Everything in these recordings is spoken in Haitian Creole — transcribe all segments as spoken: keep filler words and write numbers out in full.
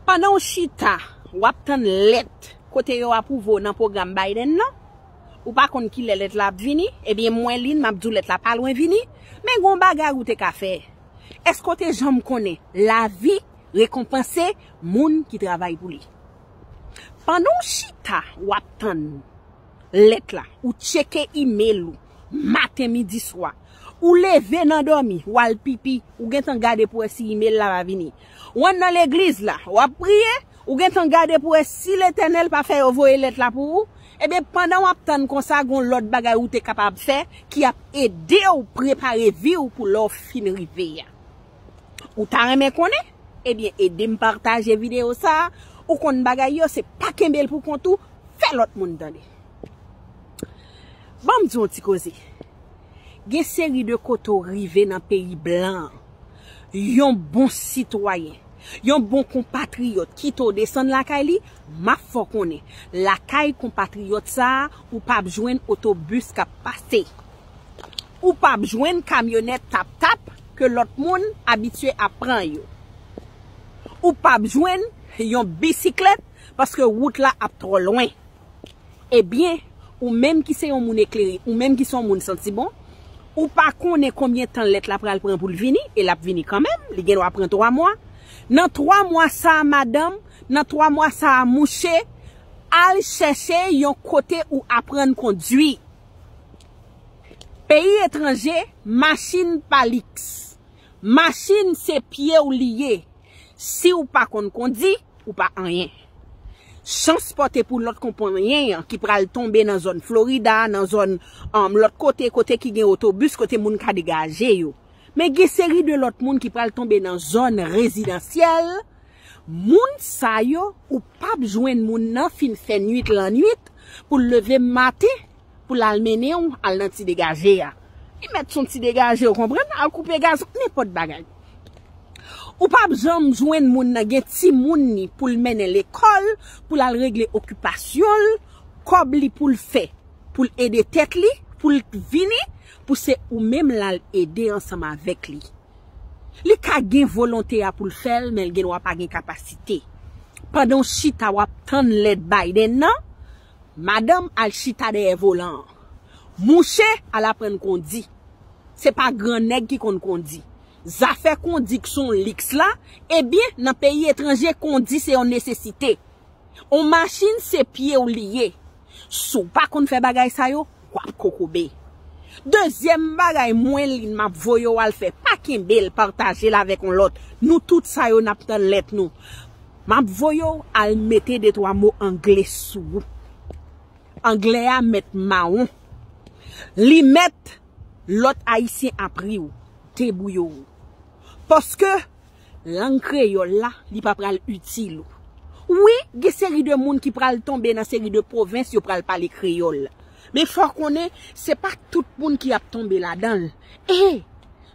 Pandan w chita, w ap tann lèt kote yo apwouve w nan pwogram Biden nan, ou pa konn kilè lèt la ap vini, ebyen mwen li m ap di w lèt la pa lwen vini, men gen yon bagay ou te ka fè. Èske w te janm konnen lavi rekonpanse moun ki travay pou li? Pandan w chita, w ap tann lèt la, ou tcheke imèl ou, maten, midi, swa. Ou leve nan dòmi, w al pipi, ou gentan gade pou wè si imèl la va vini. W ann nan legliz la, w ap priye, ou gentan gade pou wè si Letènèl pa fè yo voye lèt la pou ou. Ebyen, pandan w ap tann konsa, gon lòt bagay ou te kapab fè ki ap ede w prepare vi w pou lè w fin rive a. Ou ta renmen konnen? Ebyen, ede m pataje videyo sa a. Ou konn bagay yo, se pa kenbe l pou kont ou, fè lòt moun tande. Ban m di w yon ti koze. Gen seri de kote w rive nan peyi blan an. Yon bon sitwayen, yon bon konpatriyòt kite w desann lakay li, m ap fè w konnen, lakay konpatriyòt sa a, ou p ap jwenn otobis k ap pase. Ou p ap jwenn kamyonèt tap-tap ke lòt moun abitye ap pran yo. Ou p ap jwenn yon bisiklèt paske wout la ap twò lwen. Ebyen, ou menm ki se yon moun eklere, ou menm ki se yon moun santi bon, ou pa konnen konbyen tan lèt la pral pran pou l vini, e l ap vini kanmenm, li gen dwa pran twa mwa. Nan twa mwa sa a, madanm, nan twa mwa sa a, mouche, al chèche yon kote ou aprann kondwi. Peyi etranje, machin pa liks. Machin se pye w li ye. Si w pa konn kondi, ou pa anyen. Chans pòte pou lòt konpayen an ki pral tonbe nan zòn Florida, nan zòn, um, lòt kote, kote ki gen otobis, kote moun ka degaje yo. Men gen seri de lòt moun ki pral tonbe nan zòn rezidansyèl. Moun sa yo, ou p ap jwenn moun nan fin fè nwit lannwit pou l leve maten, pou l al mennen w al nan ti degaje a. Li mèt se yon ti degaje, w konprann, al koupe gazon, nenpòt bagay. Ou p ap janm jwenn moun nan gen timoun ni pou l mennen lekòl, pou l al regle okipasyon l, kòb li pou l fè, pou l ede tèt li, pou l vini, pou se ou menm l al ede ansanm avèk li. Li ka gen volonte a pou l fè l, men l gen dwa pa gen kapasite. Pandan w chita w ap tann lèt Biden nan, madanm al chita dèyè volan an. Mouche al aprann kondi. Se pa gran nèg ki konn kondi. Zafè kondi k se yon liks la, ebyen, nan peyi etranje, kondi se yon nesesite. On machin se pye w li ye. Si w pa konn fè bagay sa yo, w ap kokobe. Dezyèm bagay mwen li m ap voye w al fè, pa kenbe l, pataje l avèk yon lòt. Nou tout sa yo n ap tann lèt nou. M ap voye w al mete de twa mo angle sou ou. Anglè a mèt mawon. Li mèt lòt ayisyen ap ri w. Debouye w. Paske lang kreyòl la, li pa pral itil ou. Wi, gen seri de moun ki pral tonbe nan seri de pwovens, yo pral pale kreyòl. Men fò w konnen, se pa tout moun ki ap tonbe ladan l. E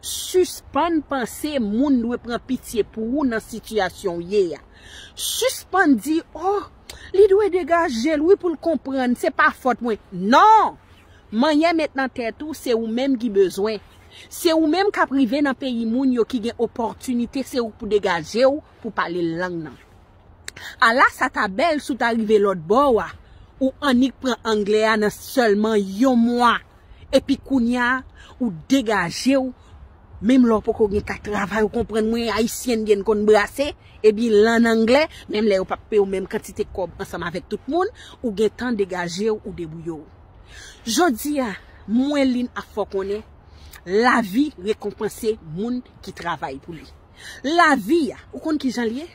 sispann panse moun dwe pran pitye pou ou nan sitiyasyon w ye a. Sispann di, "Oh, li dwe degaje l, wi, pou l konprann, se pa fòt mwen." Non! Manyè met nan tèt ou, se ou menm ki bezwen. Se ou menm k ap rive nan peyi moun yo ki gen opòtinite, se ou k pou degaje w pou pale lang nan. Ala sa ta bèl si w ta rive lòt bò a, ou annik pran anglè a nan sèlman yon mwa. Epi kounye a, ou degaje w, menm lè w poko gen ka travay, ou konprann mwen, ayisyèn gen konn brase, ebyen lan anglè, menm lè yo p ap peye w menm kantite kòb ansanm avèk tout moun, ou gentan degaje w, ou debouye w. Jodi a, mwen Lynn ap fè w konnen, lavi rekonpanse moun ki travay pou li. Lavi a, ou konn kijan l ye?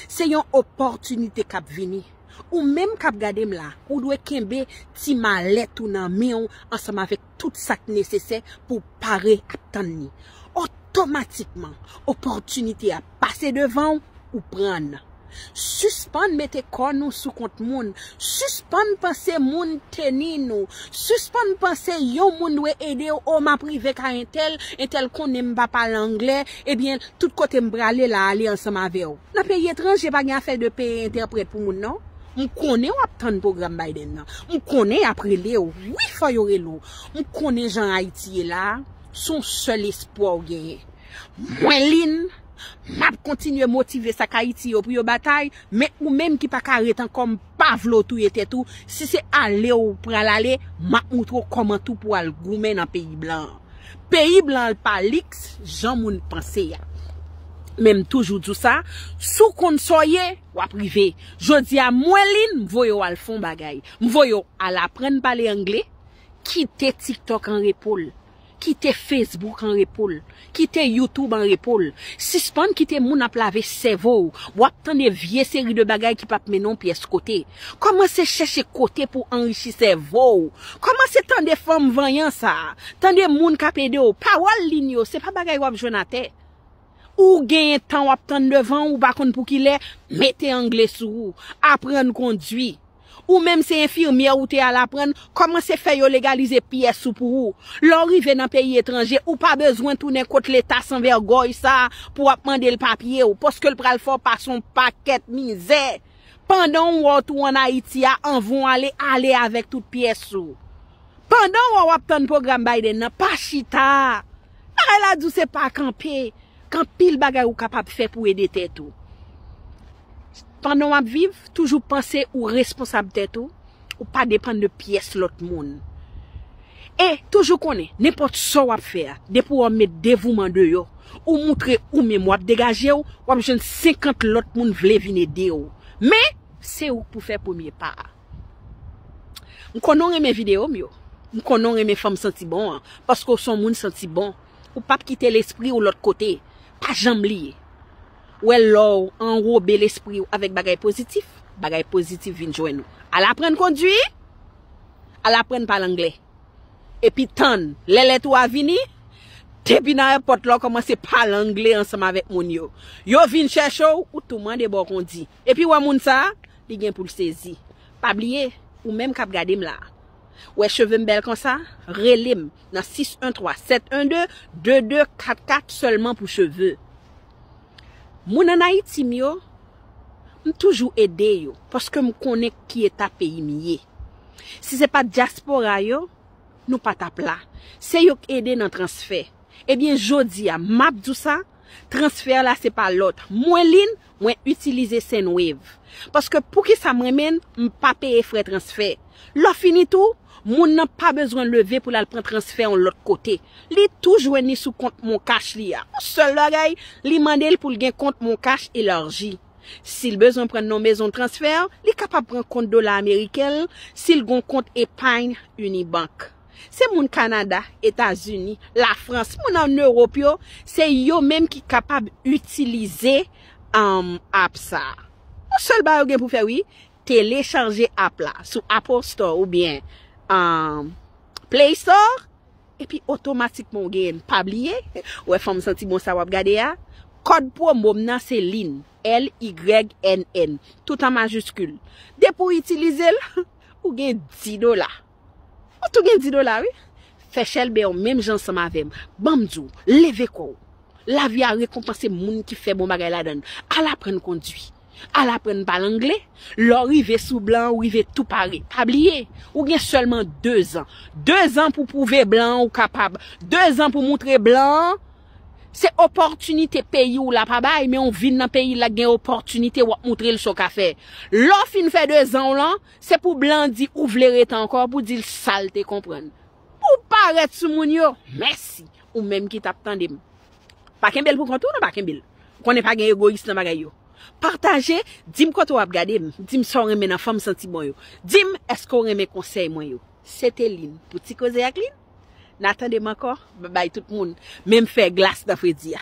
Se yon opòtinite k ap vini. Ou menm k ap gade m la, ou dwe kenbe ti malèt ou nan men w ansanm avèk tout sa k nesesè pou w pare ap tann li. Otomatikman, opòtinite a pase devan w, ou pran l. Sispann mete kò nou sou kont moun. Sispann panse moun teni nou. Sispann panse yon moun dwe ede w. O, m ap rive kay entèl, entèl konnen m pa pale anglè, ebyen, tout kote m prale, l a ale ansanm avè w. Nan peyi etranje, pa gen afè de peye entèprèt pou moun, non. M konnen w ap tann pwogram Biden nan. M konnen y ap rele w. Wi, fò yo rele w. M konnen jan Ayiti ye la a, se yon sèl espwa w genyen. Mwen Lynn, M ap kontinye motive sa k Ayiti yo pou yo batay, men ou menm ki pa ka ret ankò, m pa vle w touye tèt ou. Si se ale w pral ale, m ap moutre w kòman tou pou w al goumen nan peyi blan an. Peyi blan an pa liks jan moun panse a. Men m toujou di w sa, si w konn sa w ye, w ap rive. Jodi a, mwen Lynn, m voye w al fè yon bagay. M voye w al aprann pale angle, kite TikTok an repo l. Kite Facebook an repo l. Kite YouTube an repo l. Sispann kite moun ap lave sèvo w. W ap tande vye seri de bagay ki p ap mennen w pyès kote. Kòmanse chèche kote pou anrichi sèvo w. Kòmanse tande fanm vanyan sa a. Tande moun k ap ede w. Pawòl Lynn yo, se pa bagay w ap jwenn atè. Ou genyen tan w ap tann devan w, ou pa konn pou kilè, mete angle sou ou. Aprann kondwi. Ou menm se enfimyè ou te al aprann, kòmanse fè yo legalize pyès ou pou ou. Lè w rive nan peyi etranje, ou pa bezwen tounen kot leta san vègòy sa a pou w ap mande l papye w, paske l pral fè w pase yon pakèt mizè. Pandan w wè w tou ann Ayiti a, anvan w ale, ale avèk tout pyès ou. Pandan w wè w ap tann pwogram Biden nan, pa chita. Bagay la di w se pa kanpe. Gen anpil bagay ou kapab fè pou ede tèt ou. Pandan w ap viv, toujou panse ou responsab tèt ou, ou pa depann de pyès lòt moun. E toujou konnen, nenpòt sa w ap fè a, depi w met devouman deyò, ou moutre ou menm w ap degaje w, w ap jwenn senkant lòt moun vle vin ede w. Men, se ou k pou fè premye pa a. M konnen w renmen videyo m yo. M konnen w renmen fè m santi bon an, paske w se yon moun santi bon. Ou p ap kite lespri w lòt kote. Pa janm bliye. Ou wè lè w anwobe lespri w avèk bagay pozitif, bagay pozitif vin jwenn ou. Al aprann kondwi, al aprann pale angle. Epi tann, lè lèt ou a vini, depi nan ayewopò la w kòmanse pale angle ansanm avèk moun yo. Yo vin chèche w, ou tou mande ba w kondi. Epi w wè moun sa a, li gen pou l sezi. Pa bliye, ou menm k ap gade m la a. Wè cheve m bèl konsa? Rele m nan sis en twa sèt en de de de kat kat sèlman pou cheve. Moun ann Ayiti m yo, m toujou ede yo, paske m konnen ki eta peyi m ye. Si se pa t dyaspora yo, nou pa t ap la. Se yo k ede nan transfè. Ebyen, jodi a, m ap di w sa, transfè la se pa lòt. Mwen Lynn, mwen itilize Sendwave. Paske poukisa m renmen l, m pa peye frè transfè. Lè w fini tou, moun nan pa bezwen leve pou l al pran transfè yon lòt kote. Li tou jwenn li sou kont MonCash li a. Yon sèl bagay, li mande l pou l gen kont MonCash elaji. Si l bezwen pran nan mezon transfè, li kapab pran kont dola ameriken l, si l gon kont epay Unibank. Se moun Kanada, Etazini, Lafrans, moun ann Ewòp yo, se yo menm ki kapab itilize, um, app sa a. Yon sèl bagay ou gen pou fè, wi, telechaje app la sou Apple Store oubyen, um, Play Store, epi otomatikman ou genyen l. Pa bliye, wè fanm santi bon sa w ap gade a, kòd pwomo m nan se Lynn, L Y N N, tout an majiskil. Depi w itilize l, ou gen dis dola. Ou tou gen dis dola, wi. Fè chèlbè w menm jan ansanm avè m. Ban m di w, leve kò w. Lavi a rekonpanse moun ki fè bon bagay ladan l. Al aprann kondwi. Al aprann pale angle. Lè w rive sou blan an, ou rive tou pare. Pa bliye, ou gen sèlman dezan. Dezan pou pwouve blan an ou kapab. Dezan pou moutre blan an se opòtinite peyi w la pa bay, men w vin nan peyi l la gen opòtinite, w ap moutre l sa w ka fè. Lè w fin fè dezan w lan, se pou blan an di ou vle rete ankò, pou di l sa l te konprann. Pou w parèt sou moun yo, mèsi. Ou menm ki t ap tande m. Pa kenbe l pou kont ou, non, pa kenbe l. Ou konnen pa gen egoyis nan bagay yo. Pataje, di m kote w ap gade m, di m sa w renmen nan fanm santi bon yo. Di m, èske w renmen konsèy mwen yo? Se te Lynn pou Ti Koze ak Lynn. N a tande m ankò, babay tout moun. Men m fè glas nan fredi a.